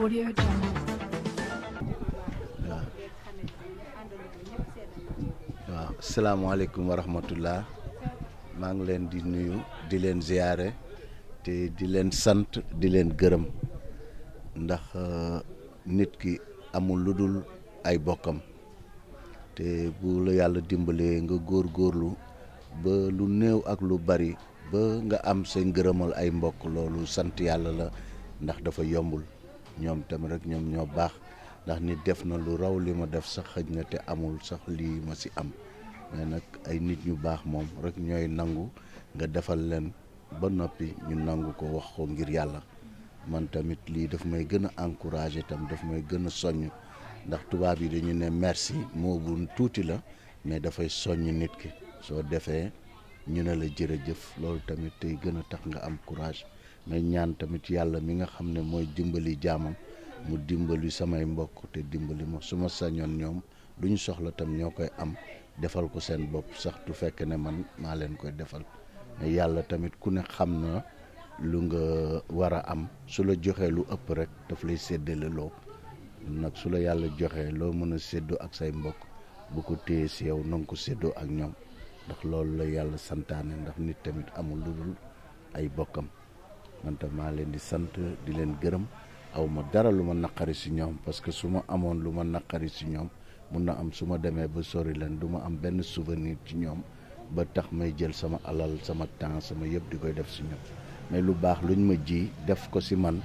Audio Jungle. waaw asalaamaaleykum wa rahmatullah maa ngi leen di nuyu di leen ziyaare te di leen sant di leen gërëm ndax nit ki amul lu dul ay bokkam te bu la yàlla dimbalee nga góorgóorlu ba lu néew ak lu bari ba nga am sa ngërëmal ay mbokk loolu sant yàlla la ndax dafa yombul ñoom tam rek ñoom ñoo baax ndax nit def na lu raw li ma def sax xëj na te amul sax lii ma si am mais nag ay nit ñu baax moom rek ñooy nangu nga defal leen ba noppi ñu nangu ko wax ko ngir yàlla man tamit lii daf may gën a encouragé tam daf may gën a soññ ndax tubaab yi dañu ne merci moo bu tuuti la mais dafay soññ nit ki soo defee ñu ne la jërëjëf loolu tamit tey gën a tax nga am courage mais ñaan tamit yàlla mi nga xam ne mooy dimbali jaamam mu dimbali samay mbokk te dimbali ma su ma sañoon ñoom lu ñu soxla tam ñoo koy am defal ko seen bopp sax du fekk ne man maa leen koy defal mais yàlla tamit ku ne xam na lu nga war a am su la joxee lu ëpp rek daf lay séddale loo nag su la yàlla joxee loo mën a séddoo ak say mbokk bu ko téye si yow na nga ko séddoo ak ñoom ndax loolu la yàlla santaane ndax nit tamit amul lu dul ay bokkam man tam maa leen di sant di leen gërëm aw ma dara lu ma naqari si ñoom parce que su ma amoon lu ma naqari si ñoom mun na am su ma demee ba sori leen du ma am benn souvenir ci ñoom ba tax may jël sama alal sama temps sama yëpp di koy def si ñoom mais lu baax luñ ma ji def ko si man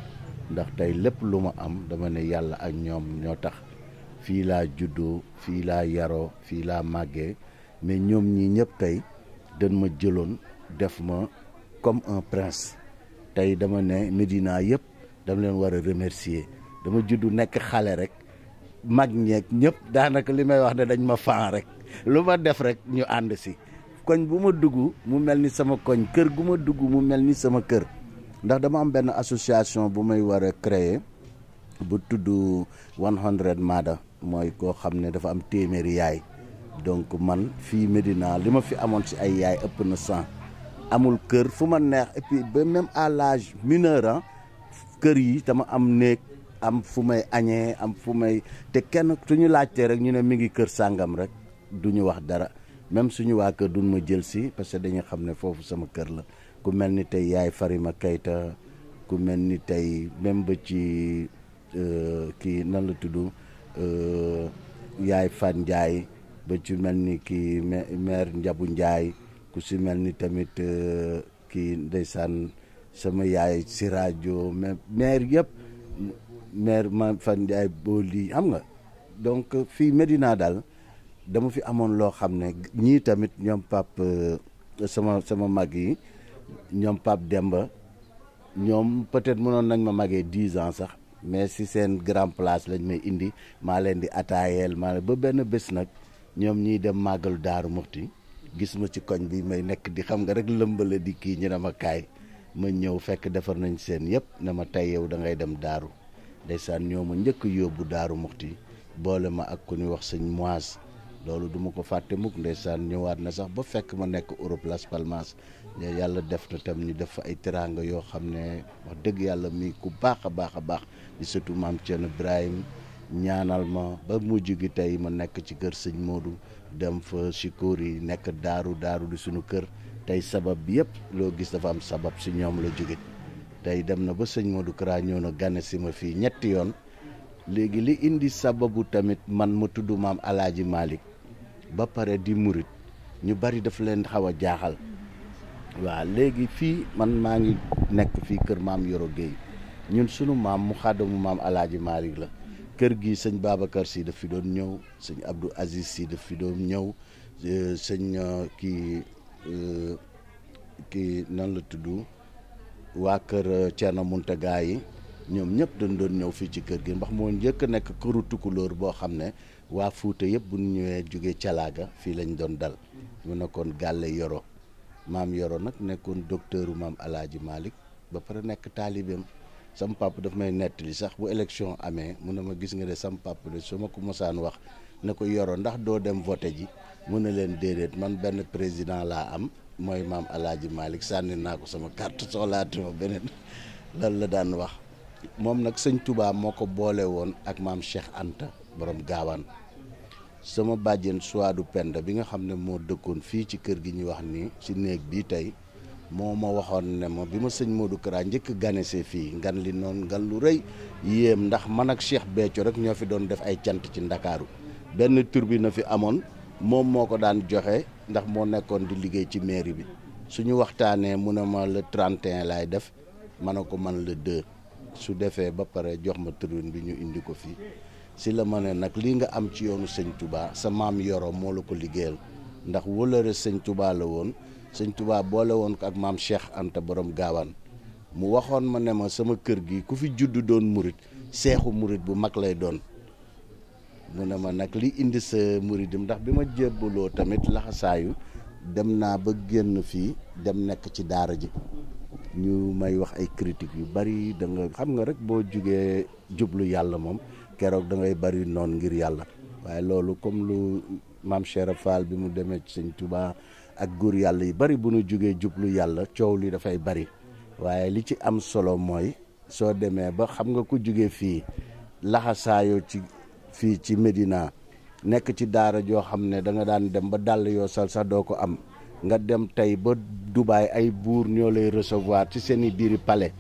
ndax tey lépp lu ma am dama ne yàlla ak ñoom ñoo tax fii laa juddoo fii laa yaroo fii laa màggee mais ñoom ñii ñëpp tey dañ ma jëloon def ma comme un prince tey dama ne Médina yëpp dama leen war a remercier dama juddu nekk xale rek mag ñeeg ñëpp daanaka li may wax ne dañ ma fan rek lu ma def rek ñu ànd si koñ bu ma dugg mu mel ni sama koñ kër gu ma dugg mu mel ni sama kër ndax dama am benn association bu may war a créer bu tudd 100 Mada mooy koo xam ne dafa am téeméeri yaay donc man fii Médina li ma fi amoon si ay yaay ëpp na 100 amul kër fu ma neex et puis ba même à l'âge mineur kër yi dama am néeg am fu may añee am fu may te kenn suñu laajtee rek ñu ne mi ngi kër sàngam rek duñu wax dara même suñu waa kër duñ ma jël si parce que dañu xam ne foofu sama kër la ku mel ni tey yaay Farima Keita ku mel ni tey même ba ci kii nan la tudd yaay Fan Ndiaye ba ci mel ni kii maire Njabu Ndiaye ku si mel ni tamit kii ndeysaan sama yaay si rajo maire yëpp maire ma Fan Ndiaye booli xam nga donc fii Médina daal dama fi amoon loo xam ne ñii tamit ñoom sama mag yi ñoom Pape Demba ñoom peut-être mënoon nañ ma magee 10 ans sax mais si seen grand place lañ may indi maa leen di ataayeel ba benn bés nag ñoom ñiy dem màggalu Daaru Muxti gis ma ci koñ bi may nekk di xam nga rek lëmbale di kii ñu ne ma kaay ma ñëw fekk defar nañ seen yëpp ne ma tey yow da ngay dem daaru ndeysaan ñoo ma njëkk yóbbu Daaru Muxti boole ma ak ku ñuy wax sëñ Moise loolu du ma ko fàtte mukk ndeysaan ñëwaat na sax ba fekk ma nekk Europe Las Palmas yàlla def na tam ñu def fa ay teraanga yoo xam ne wax dëgg yàlla mi ku baax a baax a baax di surtout maam Thierno Ibrahim ñaanal ma ba mujj gi tey ma nekk ci kër sëñ Modou dem fa Sikóor yi nekk daaru di suñu kër tey sabab bi yëpp loo gis dafa am sabab si ñoom la jóge tey dem na ba sëñ Modou Kara ñëw na gane si ma fii ñetti yoon léegi li indi sababu tamit man ma tudd maam Alaaji Malick ba pare di murit ñu bari daf leen xaw a jaaxal waaw léegi fii man maa ngi nekk fii kër maam Yoro Gueye ñun sunu maam mu xaddamu maam Alaaji Malick la kër gi sëñ Babacar Sy daf fi doon ñëw sëñ Abdou Aziz Sy daf fi doon ñëw sëñ kii nan la tudd waa kër Thierno Mountaga yi ñoom ñëpp dañ doon ñëw fii ci kër gi ndax moo njëkk a nekk këru tukulóor boo xam ne waa Fuuta yëpp bu ñu ñëwee jógee Calaaga fii lañ doon dal mu nekkoon Gàlle Yoro maam Yoro nag nekkoon docteuru maam Alaaji Malick ba pare nekk taalibeem sam papa daf may nettali sax bu élection amee mu ne ma gis nga de sam papa de su ma ko mosaan wax ne ko Yoro ndax doo dem voté ji mu ne leen déedéet man benn président laa am mooy maam Alaaji Malick sànni naa ko sama carte soxlaatuma beneen lan la daan wax moom nag sëñ Touba moo ko boole woon ak maam Cheikh Anta borom gaawaan sama bàjjen Suwaadu Penda bi nga xam ne moo dëkkoon fii ci kër gi ñuy wax nii ci néeg bii tey moo ma waxoon ne ma bi ma sëñ Modou Kara njëkk ganese fii ngan li noonu ngan lu rëy yéem ndax man ak Cheikh Béthio rek ñoo fi doon def ay cant ci Ndakaaru benn tur bi na fi amoon moom moo ko daan joxe ndax moo nekkoon di liggéey ci mairie bi suñu waxtaanee mu ne ma le 31 laay def ma ne ko man le 2 su defee ba pare jox ma tribune bi ñu indi ko fii si la ma ne nag lii nga am ci yoonu sëñ Touba sa maam Yoro moo la ko liggéeyal ndax wëlëre sëñ Touba la woon sëñ Touba boole woon ko ak maam Cheikh Anta borom gaawaan mu waxoon ma ne ma sama kër gi ku fi judd doon murit seexu murit bu mag lay doon mu ne ma nag li indi sa muridim ndax bi ma jébbaloo tamit laxasaayu dem naa ba génn fii dem nekk ci daara ji ñu may wax ay critiques yu bari da nga xam nga rek boo jugee jublu yàlla moom keroog da ngay bari noonu ngir yàlla waaye loolu comme lu maam Cheikh Fall bi mu demee ci sëñ Touba ak góor yàlla yi bari bu nu jugee jublu yàlla coow li dafay bari waaye li ci am solo mooy soo demee ba xam nga ku jugee fii laxasaayoo ci fii ci Médina nekk ci daara joo xam ne da nga daan dem ba dàll yoo sal sax doo ko am nga dem tey ba Dubaay ay buur ñoo lay recevoir ci seen i biiri palais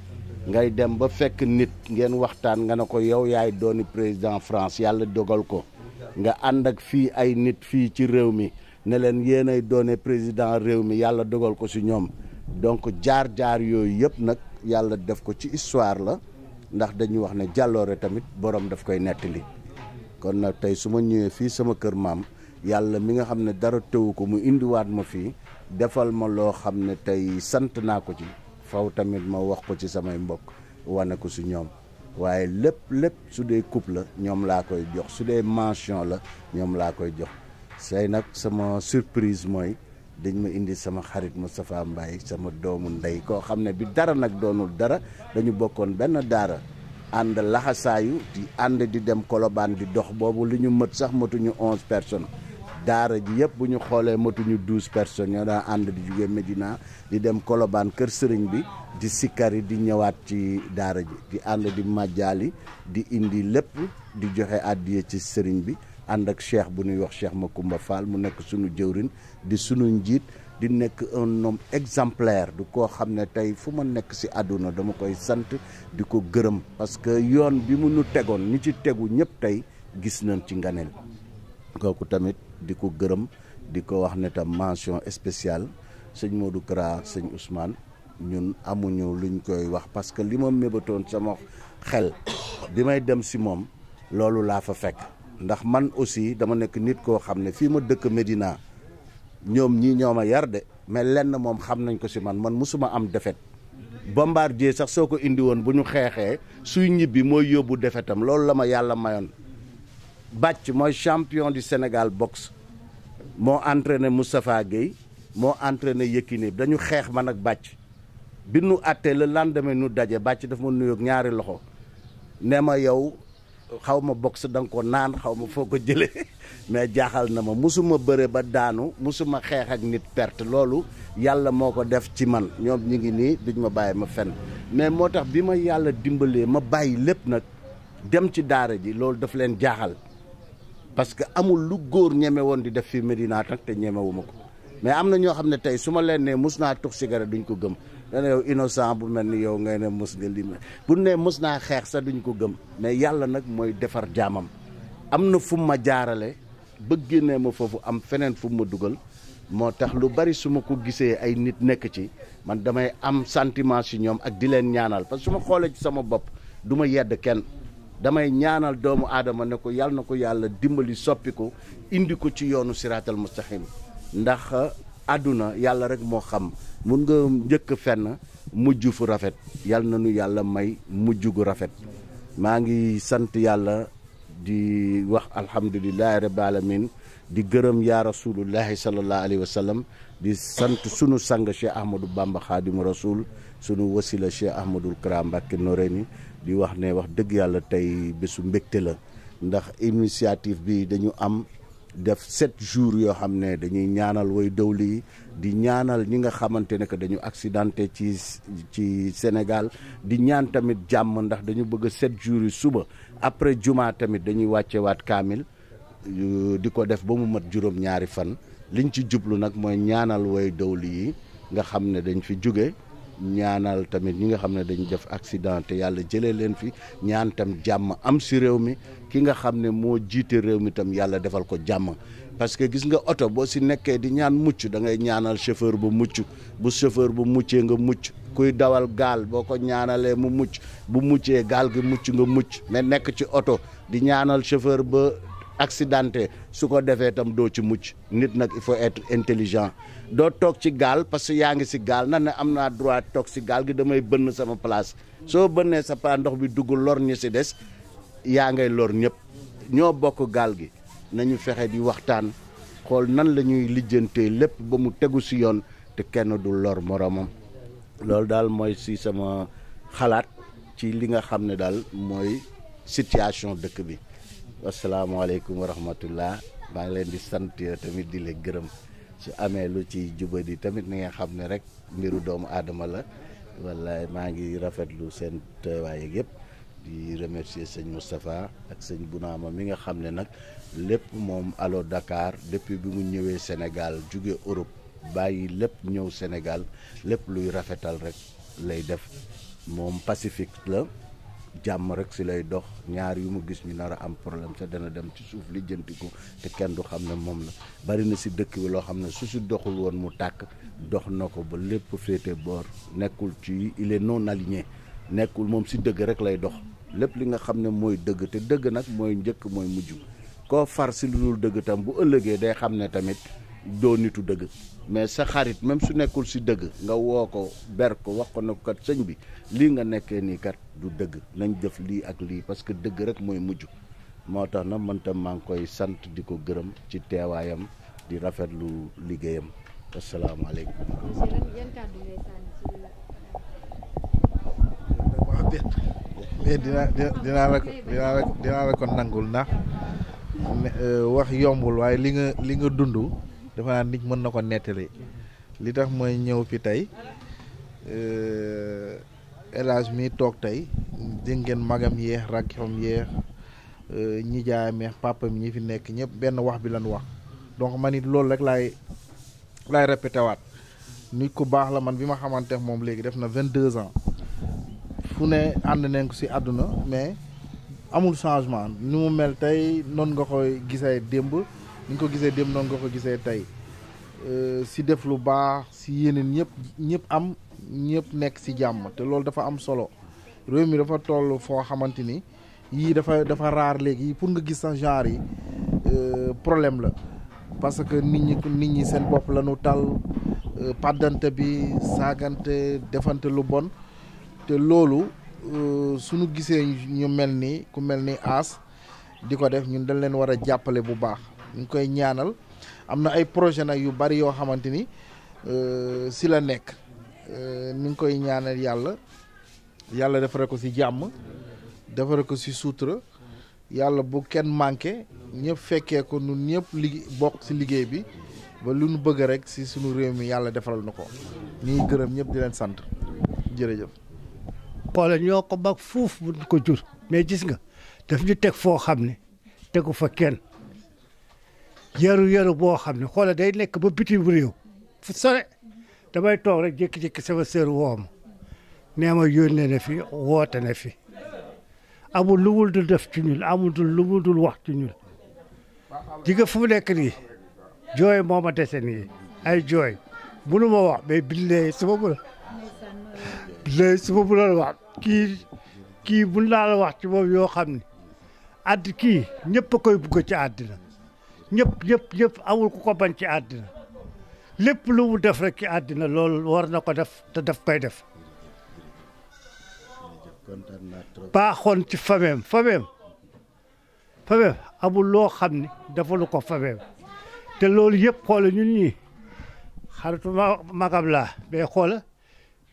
ngay dem ba fekk nit ngeen waxtaan nga ne ko yow yaay dooni président France yàlla dogal ko nga ànd ak fii ay nit fii ci réew mi ne leen yéenay doone président réew mi yàlla dogal ko si ñoom donc jaar-jaar yooyu yëpp nag yàlla def ko ci histoire la ndax dañuy wax ne jàlloore tamit borom daf koy nettali kon nag tey su ma ñëwee fii sama kër maam yàlla mi nga xam ne dara tëwu ko mu indiwaat ma fii defal ma loo xam ne tey sant naa ko ci faw tamit ma wax ko ci samay mbokk wane ko si ñoom waaye lépp su dee coupe la ñoom laa koy jox su dee mention la ñoom laa koy jox say nag sama surprise mooy dañ ma indi sama xarit Moustapha Mbaye sama doomu ndey koo xam ne bi dara nag doonul dara dañu bokkoon benn daara ànd laxasaayu di ànd di dem Colobane di dox boobu li ñu mët sax matuñu 11 personnes daara ji yëpp bu ñu xoolee matuñu 12 personnes ñoo daan ànd di jóge Médina di dem Colobane kër sëriñ bi di sikkari di ñëwaat ci daara ji di ànd di màjjaali di indi lépp di joxe àddiya ci sëriñ bi ànd ak cheikh bu ñuy wax Cheikh Macoumba Fall mu nekk sunu jëwrin di sunu njiit di nekk un homme exemplaire du koo xam ne tey fu ma nekk si àdduna dama koy sant di ko gërëm parce que yoon bi mu nu tegoon ñi ci tegu ñëpp tey gis nañ ci nganeel kooku tamit di ko gërëm di ko wax ne tam mention spéciale sëñ Modou Kara sëñ Ousmane ñun amuñu luñ koy wax parce que li ma mébatoon sama xel bi may dem si moom loolu laa fa fekk ndax man aussi dama nekk nit koo xam ne fii ma dëkk Médina ñoom ñii ñoo ma yar de mais lenn moom xam nañ ko si man musuma am defet Bombardier sax soo ko indi woon bu ñu xeexee suy ñibbi mooy yóbbu defetam loolu la ma yàlla mayoon Bàcc mooy champion du Sénégal boxe moo entraîné Moustapha Guèye moo entraîné Yékini dañu xeex man ak Bàcc bi nu àttee le lendemain nu daje Bàcc daf ma nuyoog ñaari loxo ne ma yow xaw ma boxe da nga ko naan xaw ma foo ko jëlee mais jaaxal na ma musuma bëre ba daanu musuma xeex ak nit perte loolu yàlla moo ko def ci man ñoom ñi ngi nii duñ ma bàyyi ma fenn mais moo tax bi ma yàlla dimbalee ma bàyyi lépp nag dem ci daara ji loolu daf leen jaaxal parce que amul lu góor ñeme woon di def fii Médina nag te ñemewuma ko mais am na ñoo xam ne tey su ma leen nee mus naa tux cigarette duñ ko gëm dana yow innocent bu mel ni yow ngay ne mus nga lii bu ne mus naa xeex sax duñ ko gëm mais yàlla nag mooy defar jaamam am na fu ma jaarale ba génnee ma foofu am feneen fu ma dugal moo tax lu bari su ma ko gisee ay nit nekk ci man damay am sentiment ci ñoom ak di leen ñaanal parce que su ma xoolee ci sama bopp du ma yedd kenn damay ñaanal doomu aadama ne ko yàlla na ko yàlla dimbali soppi ko indi ko ci yoonu siraatal mustaqim ndax àdduna yàlla rek moo xam mun nga njëkk fenn mujj fu rafet yàlla na nu yàlla may mujj gu rafet maa ngi sant yàlla di wax alhamdulillahi rabbil alamin di gërëm yaa rasulullahi sallallahu alayhi wa sallam di sant sunu sang Cheikh Ahmadou Bamba Khadimu Rasul sunu wasila Cheikh Ahmadul Kara Mbacké Noreyni di wax ne wax dëgg yàlla tey bésu mbégte la ndax initiative bi dañu am def 7 jours yoo xam ne dañuy ñaanal way dawli yi di ñaanal ñi nga xamante ne que dañu accidenté ci Sénégal di ñaan tamit jàmm ndax dañu bëgg 7 jours yi suba après juma tamit dañuy wàccewaat kaamil di ko def ba mu mat juróom-ñaari fan liñ ci jublu nag mooy ñaanal way dawli yi nga xam ne dañ fi jóge ñaanal tamit ñi nga xam ne dañ def accident te yàlla jëlee leen fi ñaan tam jàmm am si réew mi ki nga xam ne moo jiite réew mi tam yàlla defal ko jàmm parce que gis nga oto boo si nekkee di ñaan mucc da ngay ñaanal chauffeur bu mucc bu chauffeur bu muccee nga mucc kuy dawal gaal boo ko ñaanalee mu mucc bu muccee gaal gi mucc nga mucc mais nekk ci oto di ñaanal chauffeur ba accidenté su ko defee tam doo ci mucc nit nag il faut être intelligent doo toog ci gaal parce que yaa ngi si gaal na ne am naa droit toog si gaal gi damay bënn sama place soo bënnee sa place ndox bi dugg lor ñi si des yaa ngay lor ñëpp ñoo bokk gaal gi nañu fexe di waxtaan xool nan la ñuy lijjantee lépp ba mu tegu si yoon te kenn du lor moromam loolu daal mooy si sama xalaat ci li nga xam ne daal mooy situation dëkk bi. asalaamaaleykum wa rahmatullah maa ngi leen di sant tamit di leen gërëm su amee lu ci jubadi tamit ni nga xam ne rek mbiru doomu aadama la wallaay maa ngi rafetlu seen teewaay yëpp di remercier sëñ Moustapha ak sëñ Bounama mi nga xam ne nag lépp moom Allo Dakar depuis bi mu ñëwee Sénégal jóge Europe bàyyi lépp ñëw Sénégal lépp luy rafetal rek lay def moom pacifique la jàmm rek si lay dox ñaar yu mu gis ñu nar a am problème sax dana dem ci suuf lijjanti ko te kenn du xam ne moom la bari na si dëkk bi loo xam ne su si doxul woon mu tàkk dox na ko ba lépp féete boor nekkul ci il est non aligné nekkul moom si dëgg rek lay dox lépp li nga xam ne mooy dëgg te dëgg nag mooy njëkk mooy mujj koo far si lu dul dëgg tam bu ëllëgee day xam ne tamit doo nitu dëgg mais sa xarit même su nekkul si dëgg nga woo ko ber ko wax ko ne kat sëñ bi lii nga nekkee nii kat du dëgg nañ def lii ak lii parce que dëgg rek mooy mujj moo tax na man tam maa ngi koy sant di ko gërëm ci teewaayam di rafetlu liggéeyam asalaamaaleykum. mais dinaa la ko nangul ndax wax yombul waaye li nga dund dafa naa nit mën na ko nettali li tax mooy ñëw fi tey élage mi toog tey dégg ngeen magam yeex rakkam yeex ñi jaay meex papa mi ñi fi nekk ñëpp benn wax bi lan wax donc man it loolu rek laay répété waat nit ku baax la man bi ma xamante moom léegi def na 22 ans fu ne ànd nañ ko si àdduna mais amul changement ni mu mel tey noonu nga koy gisee démb ni nga ko gisee démb noonu nga ko gisee tey si def lu baax si yeneen ñëpp am ñëpp nekk si jàmm te loolu dafa am solo réew mi dafa toll foo xamante ni yii dafa raar léegi pour nga gis sax genre yi problème la parce que nit ñi seen bopp la ñu tal paddante bi saagante defante lu bon te loolu suñu gisee ñu mel ni ku mel ni As di ko def ñun dañ leen war a jàppale bu baax ñu ngi koy ñaanal am na ay projet nag yu bari yoo xamante ni si la nekk ñu ngi koy ñaanal yàlla defare ko si jàmm defare ko si suutura yàlla bu kenn manqué ñëpp fekkee ko ñun ñëpp bokk si liggéey bi ba lu ñu bëgg rek si suñu réew mi yàlla defaral na ko ñuy gërëm ñëpp di leen sant jërëjëf. xoole ñoo ko mag fuuf bu ko jur mais gis nga daf ñu teg foo xam ne tegu fa kenn yaru boo xam ne xoole day nekk ba bitim réew fu sore damay toog rek jékki-jékki sama sër woo ma nee ma yónnee na fi woote na fi amul lu mu dul def ci ñun amul lu mu dul wax ci ñun ji nga fu mu nekk nii jooy moo ma dese nii ay jooy mënu ma wax mais billahi su ma mënoon wax kii mun naa la wax ci moom yoo xam ne kii ñëpp a koy bugg ci àddina ñëpp amul ku ko bañ ci àddina lépp lu mu def rek ci àddina loolu war na ko def te daf koy def baaxoon ci fameem amul loo xam ne defalu ko fameem te loolu yëpp xoola ñun ñii xaritu magam laa mais xoola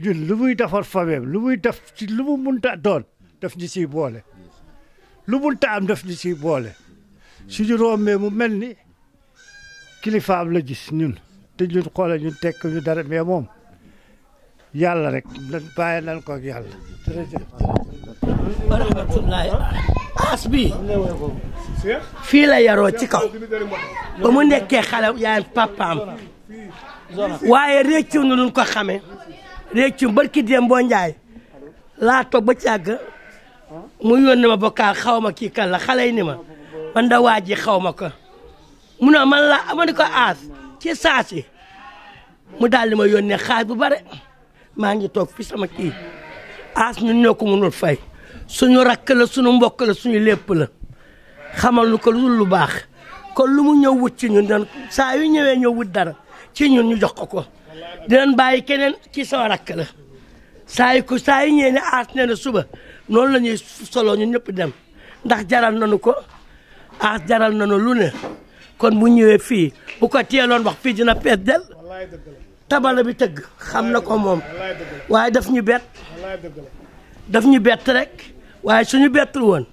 ñun lu muy defar fameem lu muy def ci lu mu munta doon daf ñu siy boole lu munta am daf ñu siy boole suñu roomee mu mel ni kilifaam la gis ñun te ñun xoolal ñun tekk ñu dara mais moom yàlla rek lan bàyyi nañ ko ak yàlla jërëjëf. wa rahmatullahi As bi fii la yaroo ci kaw ba mu nekkee xale yaay papaam waaye réccu nu luñ ko xamee réccu barki dem boo njaay laa toog ba càgg mu yónni ma bokkaal xaw ma kii kan la xale yi ni ma man da waa ji xaw ma ko mu ne man la ma ni ko As ci saasi mu daal di ma yónnee xaalis bu bare maa ngi toog fi sama kii As ñun ñoo ko mënul fay suñu rakk la suñu mbokk la suñu lépp la xamal lu ko lu baax kon lu mu ñëw wut ci ñun dan saa yu ñëwee ñëw wut dara ci ñun ñu jox ko dinañ bàyyi keneen ci sama rakk la saa yu ñëwee ne As nee na suba noonu la ñuy solo ñun ñëpp dem ndax jaral nañu ko As jaral nañu lu ne kon bu ñëwee fii bu ko teeloon wax fii dina fees del tabala bi tëgg xam na ko moom waaye daf ñu bett rek waaye suñu bettul woon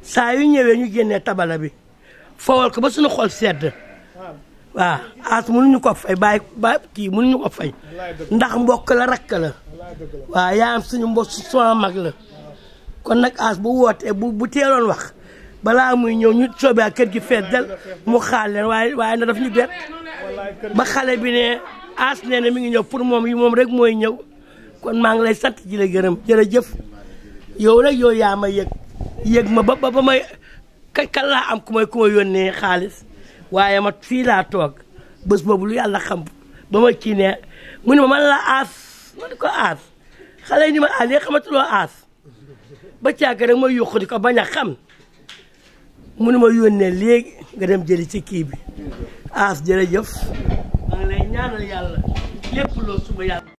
saa yu ñëwee ñu génnee tabala bi fowal ko ba suñu xol sedd waaw As mënuñu ko fay bàyyi kii mënuñu ko fay ndax mbokk la rakk la waaw yaa am suñu mbokk sama mag la kon nag As bu wootee bu teeloon wax balaa muy ñëw ñu soobee kër gi fees del mu xaal leen waaye na daf ñu bett ba xale bi ne As nee na mi ngi ñëw pour moom rek mooy ñëw kon maa ngi lay sant ji la gërëm jërëjëf yow rek yow yaa ma yëg ma ba may kan laa am ku ma yónnee xaalis waaye ma fii laa toog bés boobu lu yàlla xam ba ma kii ne mu ne ma man la As ma ne ko As xale yi ni ma léegi xamatuloo As ba càgg rek ma yuqu di ko bañ a xam mu ne ma yónnee léegi nga dem jëli ci kii bi As jërëjëf maa ngi lay ñaanal yàlla lépp loo suba yàlla